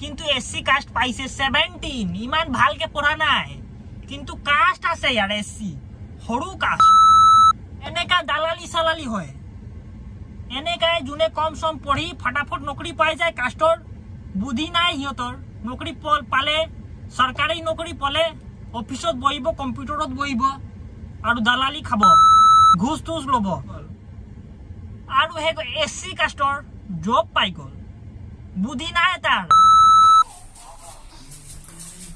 কিন্তু S C caste পাইছে 17। ইমান ভালকে পঢ়া নাই, কিন্তু কাষ্ট আছে ইয়াৰ, এছ চি, সৰু কাষ্ট। এনেকা দালালি চালালি হয়। এনেকাই যোনে কম চম পঢ়ি ফটাফট নকৰি পাই যায়। কাষ্টৰ বুদ্ধি নাই সিহঁতৰ। নকৰি পালে, চৰকাৰী নকৰি পালে অফিচত বহিব, কম্পিউটাৰত বহিব আৰু দালালি খাব, ঘোচ তোচ ল'ব। আৰু সেই এছ চি কাষ্টৰ জব পাই গ'ল, বুদ্ধি নাই তাৰ।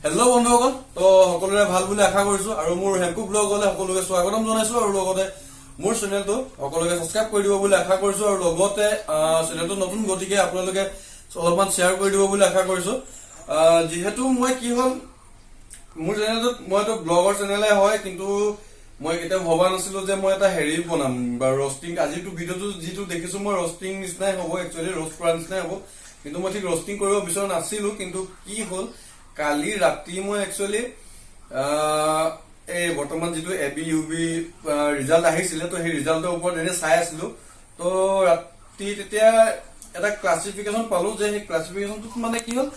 হেল্ল' বন্ধুসকল, তো সকলোৰে ভাল বুলি আশা কৰিছো আৰু মোৰ হেমকু ব্লগলৈ সকলোকে স্বাগতম জনাইছো আৰু লগতে মোৰ চেনেলটো সকলোকে ছাবস্ক্ৰাইব কৰি দিব বুলি আশা কৰিছো আৰু লগতে চেনেলটো নতুন, গতিকে আপোনালোকে অলপমান শ্বেয়াৰ কৰি দিব বুলি আশা কৰিছো। যিহেতু মই কি হ'ল, মোৰ চেনেলটোত মইতো ব্লগৰ চেনেলে হয়, কিন্তু মই কেতিয়াও ভবা নাছিলো যে মই এটা হেৰি বনাম বা ৰষ্টিং। আজিতো ভিডিঅ'টো যিটো দেখিছো মই, ৰষ্টিং নিচিনাই হ'ব, একচুৱেলি ৰষ্ট কৰা নিচিনাই হ'ব। কিন্তু মই ঠিক ৰষ্টিং কৰিব বিচৰা নাছিলো। কিন্তু কি হ'ল, কালি ৰাতি মই একচুৱেলি এই বৰ্তমান যিটো A B U B result আহিছিলে, তো সেই ৰিজাল্টৰ ওপৰত এনেই চাই আছিলো। তো ৰাতি তেতিয়া এটা ক্লাছিফিকেশ্যন পালো যে সেই ক্লাছিফিকেশ্যনটোত মানে কি হ'ল,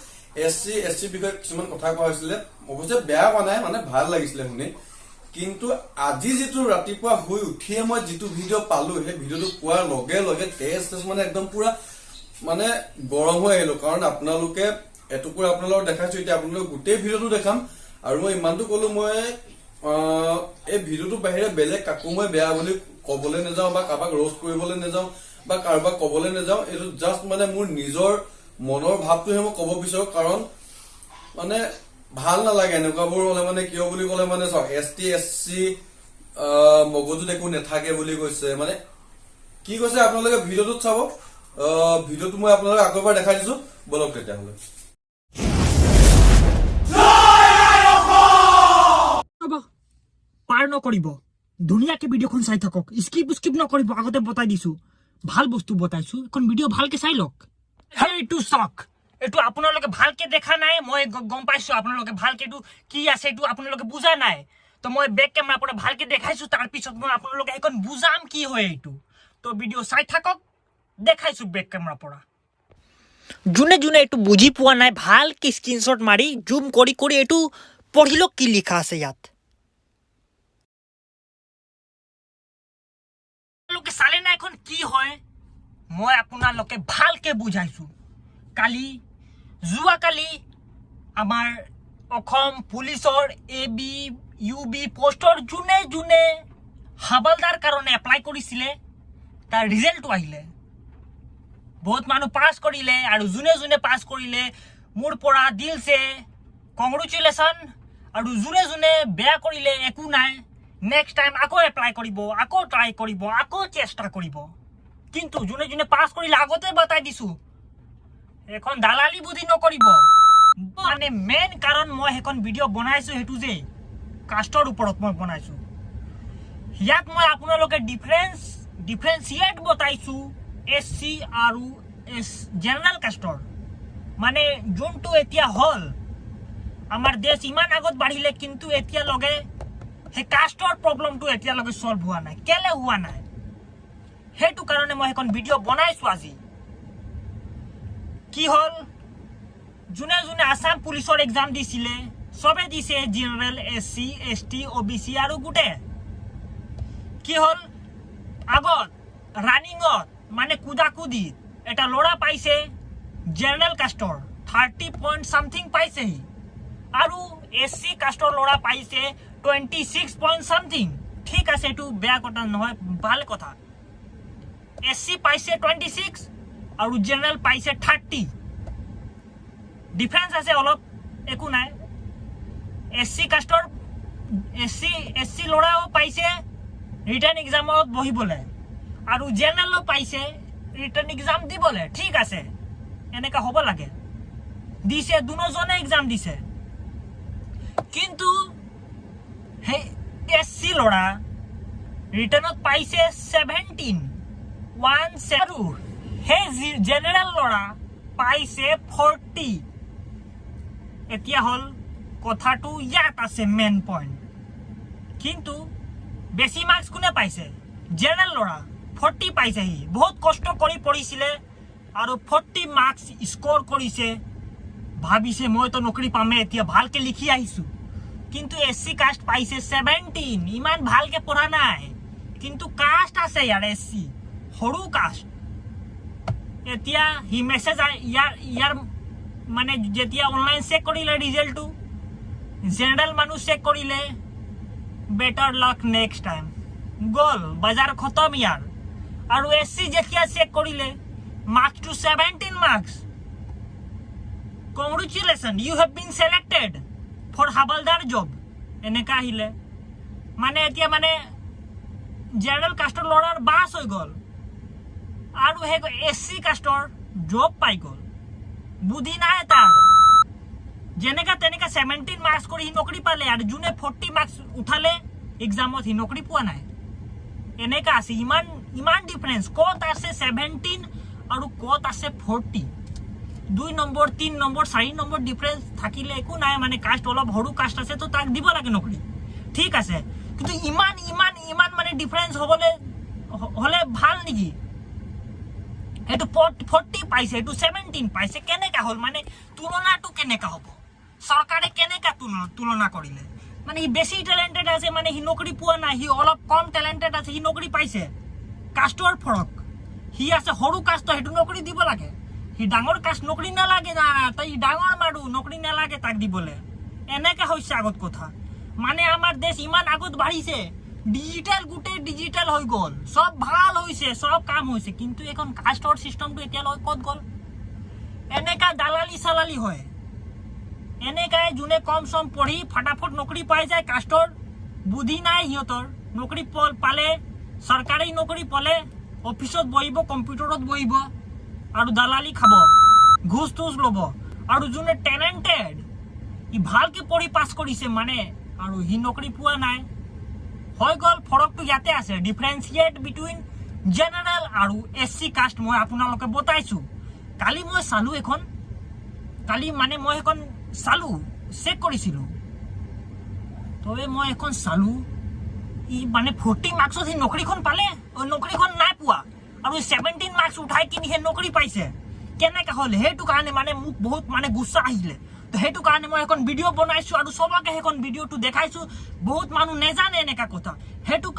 এছ চি, এছ টিৰ বিষয়ে কিছুমান কথা কোৱা হৈছিলে। অৱশ্যে বেয়া কোৱা নাই, মানে ভাল লাগিছিলে শুনি। কিন্তু আজি যিটো ৰাতিপুৱা শুই উঠিয়ে মই যিটো ভিডিঅ' পালো, সেই ভিডিঅ'টো পোৱাৰ লগে লগে তেজ তেজ মানে একদম পুৰা মানে গৰম হৈ আহিলো। কাৰণ আপোনালোকে এটুকুৰা আপোনালোকক দেখাইছো, এতিয়া আপোনালোক গোটেই ভিডিঅ'টো দেখাম। আৰু মই ইমানটো কলো, মই এই ভিডিঅ'টোৰ বাহিৰে বেলেগ কাকো মই বেয়া বুলি কবলৈ নাযাওঁ বা কাৰোবাক ৰ'ষ্ট কৰিবলৈ নাযাওঁ বা কাৰোবাক কবলৈ নাযাওঁ। এইটো জাষ্ট মানে মোৰ নিজৰ মনৰ ভাৱটোহে মই ক'ব বিচাৰো। কাৰণ মানে ভাল নালাগে এনেকুৱাবোৰ হলে। মানে কিয় বুলি ক'লে, মানে চাওক, এছ টি, এছ চি মগজুত একো নাথাকে বুলি কৈছে। মানে কি কৈছে আপোনালোকে ভিডিঅ'টোত চাব। ভিডিঅ'টো মই আপোনালোকক আকৌ এবাৰ দেখাই দিছো, বলক তেতিয়াহ'লে। ৰ'ব, পাৰ নকৰিব, ধুনীয়াকে ভিডিঅ'খন চাই থাকক, স্কিপ স্কিপ নকৰিব। আগতে বতাই দিছো, ভাল বস্তু বতাইছো। এখন ভিডিঅ' ভালকে চাই লওক। এইটো চাওক, এইটো আপোনালোকে ভালকে দেখা নাই, মই গম পাইছো। আপোনালোকে ভালকে এইটো কি আছে এইটো আপোনালোকে বুজা নাই। তো মই বেক কেমেৰাৰ পৰা ভালকে দেখাইছো, তাৰপিছত মই আপোনালোকে সেইখন বুজাম কি হয় এইটো। তো ভিডিঅ' চাই থাকক, দেখাইছো বেক কেমেৰাৰ পৰা। যোনে যোনে এইটো বুজি পোৱা নাই, ভালকে স্ক্ৰীনশ্বট মাৰি জুম কৰি কৰি এইটো পঢ়ি লওক, কি লিখা আছে ইয়াত। আপোনালোকে চালে না এখন কি হয়? মই আপোনালোকে ভালকে বুজাইছো। কালি, যোৱাকালি আমাৰ অসম পুলিচৰ এ বি, ইউ বি পষ্টৰ যোনে যোনে হাবালদাৰ কাৰণে এপ্লাই কৰিছিলে, তাৰ ৰিজাল্টটো আহিলে। বহুত মানুহ পাছ কৰিলে আৰু যোনে যোনে পাছ কৰিলে, মোৰ পৰা দিলছে কংগ্ৰেচুলেশ্যন। আৰু যোনে যোনে বেয়া কৰিলে, একো নাই, নেক্সট টাইম আকৌ এপ্লাই কৰিব, আকৌ ট্ৰাই কৰিব, আকৌ চেষ্টা কৰিব। কিন্তু যোনে যোনে পাছ কৰিলে, আগতে বতাই দিছো, এখন দালালি বুদ্ধি নকৰিব। মানে মেইন কাৰণ মই সেইখন ভিডিঅ' বনাইছো, সেইটো যে কাষ্টৰ ওপৰত মই বনাইছো। ইয়াত মই আপোনালোকে ডিফাৰেঞ্চিয়েট বতাইছো এছ চি আৰু এছ জেনেৰেল কাষ্টৰ। মানে যোনটো এতিয়া হ'ল, আমাৰ দেশ ইমান আগত বাঢ়িলে, কিন্তু এতিয়ালৈকে সেই কাষ্টৰ প্ৰব্লেমটো এতিয়ালৈকে ছল্ভ হোৱা নাই। কেলে হোৱা নাই, সেইটো কাৰণে মই সেইখন ভিডিঅ' বনাইছো আজি। কি হ'ল, যোনে যোনে আছাম পুলিচৰ এক্সাম দিছিলে, চবে দিছে, general, S C, S T, O' B C আৰু গোটেই। কি হ'ল, আগত ৰানিঙত মানে কুদা কুদিত এটা ল'ৰা পাইছে জেনেৰেল কাষ্টৰ 30 পইণ্ট চামথিং পাইছেহি আৰু এছ চি কাষ্টৰ ল'ৰা পাইছে 26 পইণ্ট চামথিং। ঠিক আছে, এইটো বেয়া কথা নহয়, ভাল কথা। এছ চি পাইছে 26 আৰু জেনেৰেল পাইছে 30। ডিফাৰেঞ্চ আছে অলপ, একো নাই। এছ চি কাষ্টৰ, এছ চি ল'ৰাও পাইছে ৰিটেন এক্সামত বহিবলৈ আৰু জেনেৰেলো পাইছে ৰিটেন এক্সাম দিবলৈ। ঠিক আছে, এনেকা হ'ব লাগে। দিছে, দুজনে এক্সাম দিছে। কিন্তু সেই এছ চি ল'ৰা ৰিটেনত পাইছে 17 ওৱান আৰু সেই জেনেৰেল ল'ৰা পাইছে 40। এতিয়া হ'ল কথাটো ইয়াত আছে মেইন পইণ্ট। কিন্তু বেছি মাৰ্কছ কোনে পাইছে? জেনেৰেল ল'ৰা 40 পাইছে। সি বহুত কষ্ট কৰি পঢ়িছিলে আৰু 40 মাৰ্কছ স্ক'ৰ কৰিছে। ভাবিছে মইতো নকৰি পামেই, এতিয়া ভালকে লিখি আহিছো। কিন্তু এছ চি কাষ্ট পাইছে 17। ইমান ভালকে পঢ়া নাই, কিন্তু কাষ্ট আছে ইয়াৰ এছ চি, সৰু কাষ্ট। এতিয়া সি মেছেজ ইয়াৰ ইয়াৰ মানে যেতিয়া অনলাইন চেক কৰিলে ৰিজাল্টটো, জেনেৰেল মানুহ চেক কৰিলে, "better luck next time"। গ'ল, বজাৰ খতম ইয়াৰ। আৰু এছ চি যেতিয়া চেক কৰিলে মাৰ্কছটো 17 marks, "Congratulation, you have been selected for Havildar job", এনেকা আহিলে। মানে এতিয়া মানে জেনেৰেল কাষ্টৰ ল'ৰাৰ বাছ হৈ গ'ল আৰু সেই এছ চি কাষ্টৰ জব পাই গ'ল। বুদ্ধি নাই তাৰ। যেনেকা তেনেকা 17 মাৰ্কছ কৰি সি নকৰি পালে আৰু যোনে 40 মাৰ্কছ উঠালে এক্সামত, সি নকৰি পোৱা নাই। এনেকা আছে। ইমান ইমান ডিফাৰেঞ্চ। ক'ত আছে 17 আৰু ক'ত আছে 40? 2 নম্বৰ, 3 নম্বৰ, 4 নম্বৰ ডিফাৰেঞ্চ থাকিলে একো নাই। মানে কাষ্ট অলপ সৰু কাষ্ট আছে তো তাক দিব লাগে নকৰি, ঠিক আছে। কিন্তু ইমান ইমান ইমান মানে ডিফাৰেঞ্চ হ'বলৈ হ'লে ভাল নেকি? সেইটো 40 পাইছে, এইটো 17 পাইছে, কেনেকা হ'ল? মানে তুলনাটো কেনেকা হ'ব? চৰকাৰে কেনেকা তুলনা কৰিলে? মানে সি বেছি টেলেণ্টেড আছে, মানে সি নকৰি পোৱা নাই। সি অলপ কম টেলেণ্টেড আছে, সি নকৰি পাইছে। কাষ্টৰ ফৰক। সি আছে সৰু কাষ্ট, সেইটো নকৰি দিব লাগে। সি ডাঙৰ কাষ্ট, নকৰি নালাগে। না, তাই ডাঙৰ মানুহ, নকৰি নালাগে তাক দিবলৈ। এনেকা হৈছে আগত কথা। মানে আমাৰ দেশ ইমান আগত বাঢ়িছে, ডিজিটেল, গোটেই ডিজিটেল হৈ গ'ল, চব ভাল হৈছে, চব কাম হৈছে, কিন্তু এখন কাষ্টৰ চিষ্টেমটো এতিয়ালৈকে ক'ত গ'ল? এনেকা দালালি চালালি হয়। এনেকাই যোনে কম চম পঢ়ি ফটাফট নকৰি পাই যায়। কাষ্টৰ বুদ্ধি নাই সিহঁতৰ। নকৰি পালে, চৰকাৰী নকৰি পালে অফিচত বহিব, কম্পিউটাৰত বহিব আৰু দালালি খাব, ঘোচ তোচ ল'ব। আৰু যোনে টেলেণ্টেড, ই ভালকে পঢ়ি পাছ কৰিছে মানে, আৰু সি নকৰি পোৱা নাই। হৈ গ'ল। ফৰকটো ইয়াতে আছে, ডিফাৰেঞ্চিয়েট বিটুইন জেনেৰেল আৰু এছ চি কাষ্ট মই আপোনালোকে বতাইছো। কালি মই চালো এখন, কালি মানে মই এখন চালো, চেক কৰিছিলোঁ। তবে মই এখন চালো, ই মানে 40 মাৰ্কছত সি নকৰিখন পালে, অ, নকৰিখন নাই পোৱা আৰু 17 মাৰ্কছ উঠাই কিনি সেই নকৰি পাইছে। কেনেকা হ'ল? সেইটো কাৰণে মানে মোক বহুত মানে গুচা আহিলে। তো সেইটো কাৰণে মই এখন ভিডিঅ' বনাইছোঁ আৰু চবকে সেইখন ভিডিঅ'টো দেখাইছোঁ। বহুত মানুহ নেজানে এনেকা কথা। সেইটো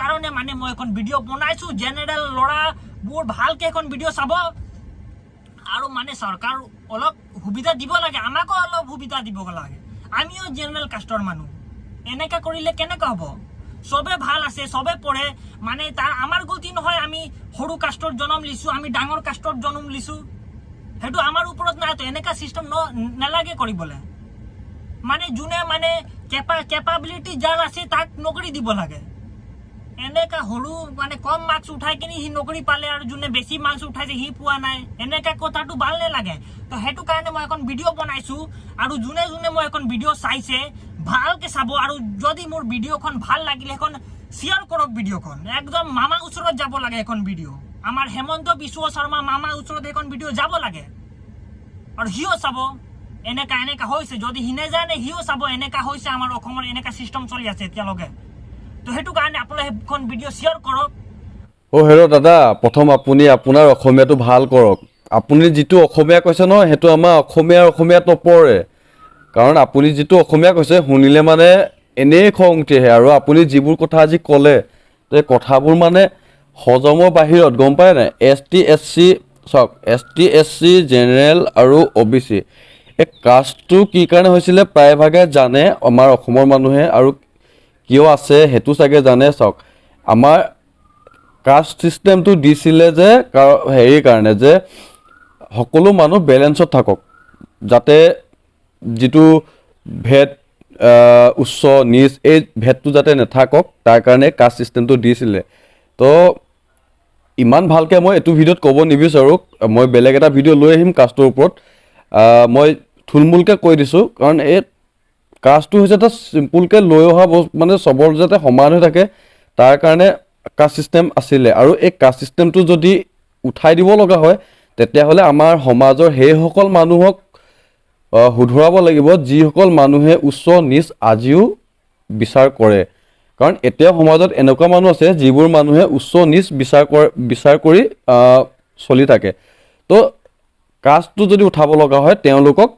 কাৰণে মানে মই এখন ভিডিঅ' বনাইছোঁ। জেনেৰেল ল'ৰাবোৰ ভালকে এখন ভিডিঅ' চাব আৰু মানে চৰকাৰ অলপ সুবিধা দিব লাগে, আমাকো অলপ সুবিধা দিব লাগে। আমিও জেনেৰেল কাষ্টৰ মানুহ। এনেকা কৰিলে কেনেকা হ'ব? চবে ভাল আছে, চবে পঢ়ে। মানে তাৰ আমাৰ গলতি নহয় আমি সৰু কাষ্টৰ জন্ম লিছো, আমি ডাঙৰ কাষ্টৰ জন্ম লিছো, সেইটো আমাৰ ওপৰত নাই। তো এনেকা চিষ্টেম ন নালাগে কৰিবলৈ। মানে যোনে মানে কেপাবিলিটি যাৰ আছে, তাক নকৰি দিব লাগে। এনেকা সৰু মানে কম মাৰ্কছ উঠাই কিনি সি নকৰি পালে আৰু যোনে বেছি মাৰ্কছ উঠাইছে সি পোৱা নাই, এনেকা কথাটো ভাল নালাগে। তো সেইটো কাৰণে মই এখন ভিডিঅ' বনাইছো আৰু যোনে যোনে মই এখন ভিডিঅ' চাইছে, ভালকে চাব। আৰু যদি মোৰ ভিডিঅ'খন ভাল লাগিলে সেইখন শ্বেয়াৰ কৰক। ভিডিঅ'খন একদম মামা ওচৰত যাব লাগে এখন ভিডিঅ'। আমাৰ হেমন্ত বিশ্ব শৰ্মা মামা ওচৰত এখন ভিডিঅ' যাব লাগে আৰু সিও চাব এনেকা এনেকা হৈছে। যদি সি নেজানে, সিও চাব এনেকা হৈছে, আমাৰ অসমৰ এনেকা চিষ্টেম চলি আছে এতিয়ালৈকে। তো সেইটো কাৰণে আপোনালোকে সেইখন ভিডিঅ' শ্বেয়াৰ কৰক। অ' হেৰ' দাদা, প্ৰথম আপুনি আপোনাৰ অসমীয়াটো ভাল কৰক। আপুনি যিটো অসমীয়া কৈছে নহয়, সেইটো আমাৰ অসমীয়াৰ অসমীয়াত নপৰে। কাৰণ আপুনি যিটো অসমীয়া কৈছে, শুনিলে মানে এনেই খং উঠি আহে। আৰু আপুনি যিবোৰ কথা আজি ক'লে, এই কথাবোৰ মানে হজমৰ বাহিৰত, গম পায় নাই? এছ টি, এছ চি, চাওক, S T, S C, general আৰু অ' বি চি, এই কাষ্টটো কি কাৰণে হৈছিলে প্ৰায়ভাগে জানে আমাৰ অসমৰ মানুহে আৰু কিয় আছে সেইটো চাগে জানে। চাওক, আমাৰ কাষ্ট চিষ্টেমটো দিছিলে যে হেৰিৰ কাৰণে যে সকলো মানুহ বেলেঞ্চত থাকক, যাতে যিটো ভেদ, উচ্চ নীচ, এই ভেদটো যাতে নাথাকক, তাৰ কাৰণে কাষ্ট চিষ্টেমটো দিছিলে। তো ইমান ভালকৈ মই এইটো ভিডিঅ'ত ক'ব নিবিচাৰোঁ। মই বেলেগ এটা ভিডিঅ' লৈ আহিম কাষ্টৰ ওপৰত। মই থুলমূলকৈ কৈ দিছোঁ, কাৰণ এই কাষ্টটো হৈছে এটা চিম্পুলকৈ লৈ অহা বস্তু। মানে চবৰ যাতে সমান হৈ থাকে, তাৰ কাৰণে কাষ্ট চিষ্টেম আছিলে। আৰু এই কাষ্ট চিষ্টেমটো যদি উঠাই দিব লগা হয়, তেতিয়াহ'লে আমাৰ সমাজৰ সেইসকল মানুহক শুধৰাব লাগিব, যিসকল মানুহে উচ্চ নীচ আজিও বিচাৰ কৰে। কাৰণ এতিয়া সমাজত এনেকুৱা মানুহ আছে, যিবোৰ মানুহে উচ্চ নীচ বিচাৰ কৰে, বিচাৰ কৰি চলি থাকে। তো কাষ্টটো যদি উঠাব লগা হয়, তেওঁলোকক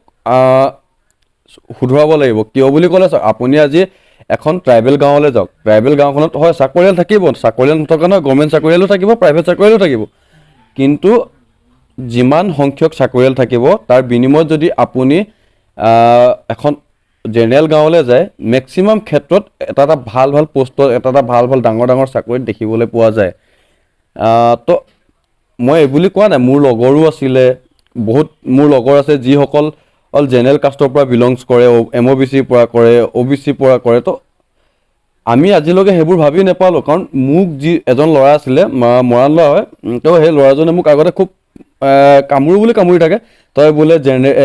শুধৰাব লাগিব। কিয় বুলি ক'লে চাওক, আপুনি আজি এখন ট্ৰাইবেল গাঁৱলৈ যাওক। ট্ৰাইবেল গাঁওখনত হয় চাকৰিয়াল থাকিব, চাকৰিয়াল নথকা নহয়, গভৰ্ণমেণ্ট চাকৰিয়ালো থাকিব, প্ৰাইভেট চাকৰিয়ালো থাকিব। কিন্তু যিমান সংখ্যক চাকৰিয়াল থাকিব, তাৰ বিনিময়ত যদি আপুনি এখন জেনেৰেল গাঁৱলৈ যায়, মেক্সিমাম ক্ষেত্ৰত এটা এটা ভাল ভাল পষ্টত, এটা এটা ভাল ভাল ডাঙৰ ডাঙৰ চাকৰিত দেখিবলৈ পোৱা যায়। তো মই এই বুলি কোৱা নাই। মোৰ লগৰো আছিলে বহুত, মোৰ লগৰ আছে যিসকল অল জেনেৰেল কাষ্টৰ পৰা বিলংছ কৰে, এম অ' বি চিৰ পৰা কৰে, অ' বি চিৰ পৰা কৰে। তো আমি আজিলৈকে সেইবোৰ ভাবি নাপালোঁ। কাৰণ মোক যি এজন ল'ৰা আছিলে, মৰাণ ল'ৰা হয়, তো সেই ল'ৰাজনে মোক আগতে খুব কামোৰো বুলি কামুৰি থাকে, তই বোলে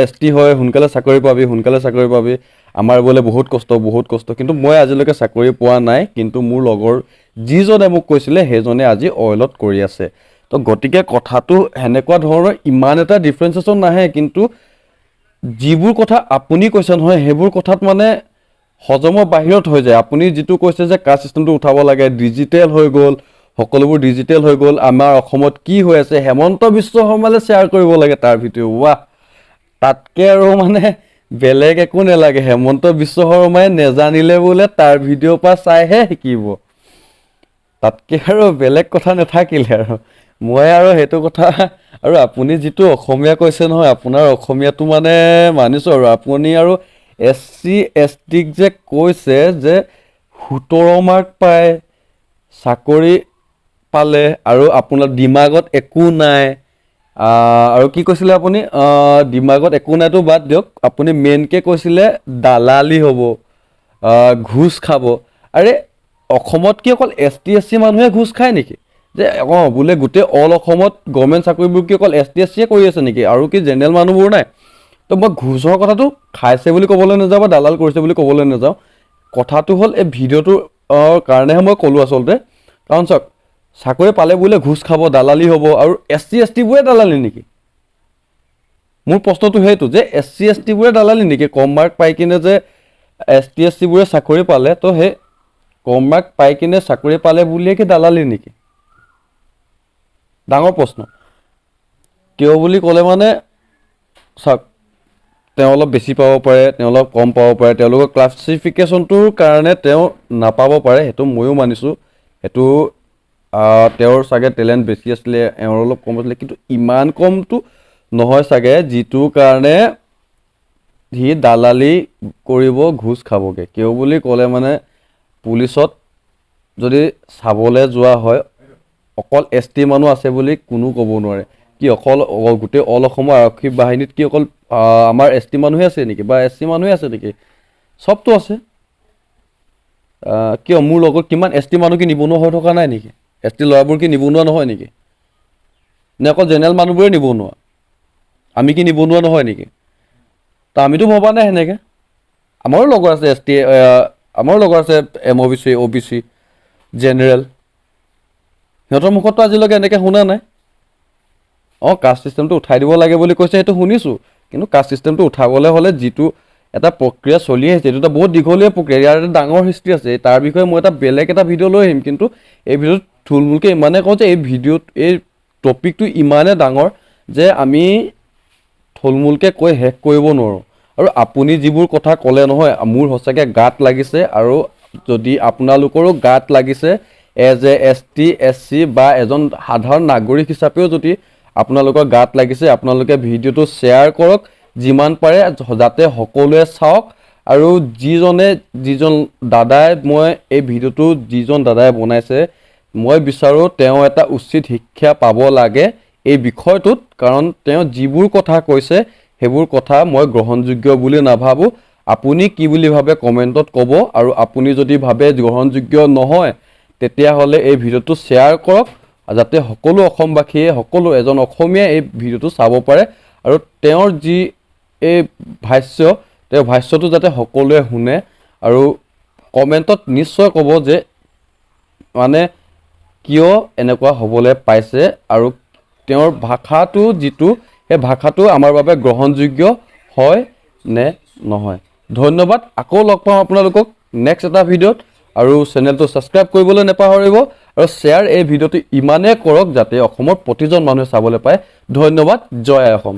এছ টি হয়, সোনকালে চাকৰি পাবি, সোনকালে চাকৰি পাবি, আমাৰ বোলে বহুত কষ্ট, বহুত কষ্ট। কিন্তু মই আজিলৈকে চাকৰি পোৱা নাই। কিন্তু মোৰ লগৰ যিজনে মোক কৈছিলে, সেইজনে আজি অইলত কৰি আছে। তো গতিকে কথাটো সেনেকুৱা ধৰণৰ ইমান এটা ডিফাৰেঞ্চিয়েশ্যন নাহে। কিন্তু যিবোৰ কথা আপুনি কৈছে নহয়, সেইবোৰ কথাত মানে হজমৰ বাহিৰত হৈ যায়। আপুনি যিটো কৈছে যে কাষ্ট চিষ্টেমটো উঠাব লাগে, ডিজিটেল হৈ গ'ল, সকলোবোৰ ডিজিটেল হৈ গ'ল, আমাৰ অসমত কি হৈ আছে, হেমন্ত বিশ্ব শৰ্মালে শ্বেয়াৰ কৰিব লাগে তাৰ ভিডিঅ', ৱাহ, তাতকৈ আৰু মানে বেলেগ একো নালাগে। হেমন্ত বিশ্ব শৰ্মাই নেজানিলে বোলে তাৰ ভিডিঅ'ৰ পৰা চাইহে শিকিব। তাতকৈ আৰু বেলেগ কথা নাথাকিলে আৰু মই আৰু সেইটো কথা। আৰু আপুনি যিটো অসমীয়া কৈছে নহয়, আপোনাৰ অসমীয়াটো মানে মানিছোঁ। আৰু আপুনি আৰু এছ চি, এছ টিক যে কৈছে যে 17 মাৰ্ক পায় চাকৰি পালে আৰু আপোনাৰ দিমাগত একো নাই, আৰু কি কৈছিলে আপুনি, দিমাগত একো নাইতো বাদ দিয়ক, আপুনি মেইনকৈ কৈছিলে দালালি হ'ব, ঘোচ খাব। আৰে, অসমত কি অকল এছ টি, এছ চি মানুহে ঘোচ খায় নেকি? যে অঁ বোলে গোটেই অল অসমত গভৰ্ণমেণ্ট চাকৰিবোৰ কি অকল এছ টি, এছ চিয়ে কৰি আছে নেকি? আৰু কি জেনেৰেল মানুহবোৰ নাই? তো মই ঘোচৰ কথাটো খাইছে বুলি ক'বলৈ নাযাওঁ বা দালাল কৰিছে বুলি ক'বলৈ নাযাওঁ। কথাটো হ'ল এই ভিডিঅ'টোৰ কাৰণেহে মই ক'লোঁ আচলতে। কাৰণ চাওক, চাকৰি পালে বোলে ঘোচ খাব, দালালি হ'ব, আৰু এছ চি, এছ টিবোৰে দালালি নেকি? মোৰ প্ৰশ্নটো সেইটো যে এছ চি, এছ টিবোৰে দালালি নেকি? কম মাৰ্ক পাই কিনে যে এছ টি, এছ চিবোৰে চাকৰি পালে, তো সেই কম মাৰ্ক পাই কিনে চাকৰি পালে বুলিয়ে কি দালালি নেকি? ডাঙৰ প্ৰশ্ন। কিয় বুলি ক'লে মানে চাওক, তেওঁ অলপ বেছি পাব পাৰে, তেওঁ অলপ কম পাব পাৰে, তেওঁলোকৰ ক্লাছিফিকেশ্যনটোৰ কাৰণে তেওঁ নাপাব পাৰে, সেইটো ময়ো মানিছোঁ। সেইটো তেওঁৰ চাগে টেলেণ্ট বেছি আছিলে, এওঁৰ অলপ কম আছিলে। কিন্তু ইমান কমটো নহয় চাগে যিটো কাৰণে সি দালালি কৰিব, ঘোচ খাবগৈ। কিয় বুলি ক'লে মানে পুলিচত যদি চাবলৈ যোৱা হয়, অকল এছ টি মানুহ আছে বুলি কোনো ক'ব নোৱাৰে। কি অকল গোটেই অল অসমৰ আৰক্ষী বাহিনীত কি অকল আমাৰ এছ টি মানুহে আছে নেকি বা এছ চি মানুহে আছে নেকি? চবতো আছে। কিয়, মোৰ লগত কিমান এছ টি মানুহ কি নিবনুৱা হৈ থকা নাই নেকি? এছ টি ল'ৰাবোৰ কি নিবনুৱা নহয় নেকি? নে অকল জেনেৰেল মানুহবোৰে নিবনুৱা? আমি কি নিবনুৱা নহয় নেকি? তো আমিতো ভবা নাই সেনেকৈ। আমাৰো লগৰ আছে এছ টি, আমাৰো লগৰ আছে এম অ' বি চি, অ' বি চি, জেনেৰেল। সিহঁতৰ মুখততো আজিলৈকে এনেকৈ শুনা নাই। অঁ, কাষ্ট চিষ্টেমটো উঠাই দিব লাগে বুলি কৈছে, সেইটো শুনিছোঁ। কিন্তু কাষ্ট চিষ্টেমটো উঠাবলৈ হ'লে যিটো এটা প্ৰক্ৰিয়া চলি আহিছে, এইটো এটা বহুত দীঘলীয়া প্ৰক্ৰিয়া, ইয়াৰ এটা ডাঙৰ হিষ্ট্ৰী আছে। তাৰ বিষয়ে মই এটা বেলেগ এটা ভিডিঅ' লৈ আহিম। কিন্তু এই ভিডিঅ'ত থুলমূলকৈ ইমানে কওঁ যে এই ভিডিঅ'ত এই টপিকটো ইমানে ডাঙৰ যে আমি থুলমূলকৈ কৈ শেষ কৰিব নোৱাৰোঁ। আৰু আপুনি যিবোৰ কথা ক'লে নহয়, মোৰ সঁচাকৈ গাত লাগিছে। আৰু যদি আপোনালোকৰো গাত লাগিছে, as a S T, S C বা এজন সাধাৰণ নাগৰিক হিচাপেও যদি আপোনালোকৰ গাত লাগিছে, আপোনালোকে ভিডিঅ'টো শ্বেয়াৰ কৰক যিমান পাৰে, যাতে সকলোৱে চাওক। আৰু যিজন দাদাই, মই এই ভিডিঅ'টো যিজন দাদাই বনাইছে, মই বিচাৰোঁ তেওঁ এটা উচিত শিক্ষা পাব লাগে এই বিষয়টোত। কাৰণ তেওঁ যিবোৰ কথা কৈছে, সেইবোৰ কথা মই গ্ৰহণযোগ্য বুলি নাভাবোঁ। আপুনি কি বুলি ভাবে কমেণ্টত ক'ব। আৰু আপুনি যদি ভাবে গ্ৰহণযোগ্য নহয়, তেতিয়াহ'লে এই ভিডিঅ'টো শ্বেয়াৰ কৰক, যাতে সকলো অসমবাসীয়ে, সকলো এজন অসমীয়াই এই ভিডিঅ'টো চাব পাৰে আৰু তেওঁৰ যি এই ভাষ্য, তেওঁৰ ভাষ্যটো যাতে সকলোৱে শুনে। আৰু কমেণ্টত নিশ্চয় ক'ব যে মানে কিয় এনেকুৱা হ'বলৈ পাইছে আৰু তেওঁৰ ভাষাটো যিটো, সেই ভাষাটো আমাৰ বাবে গ্ৰহণযোগ্য হয় নে নহয়। ধন্যবাদ। আকৌ লগ পাম আপোনালোকক নেক্সট এটা ভিডিঅ'ত। আৰু চেনেলটো ছাবস্ক্ৰাইব কৰিবলৈ নাপাহৰিব আৰু শ্বেয়াৰ এই ভিডিঅ'টো ইমানেই কৰক যাতে অসমৰ প্ৰতিজন মানুহে চাবলৈ পায়। ধন্যবাদ। জয় আই অসম।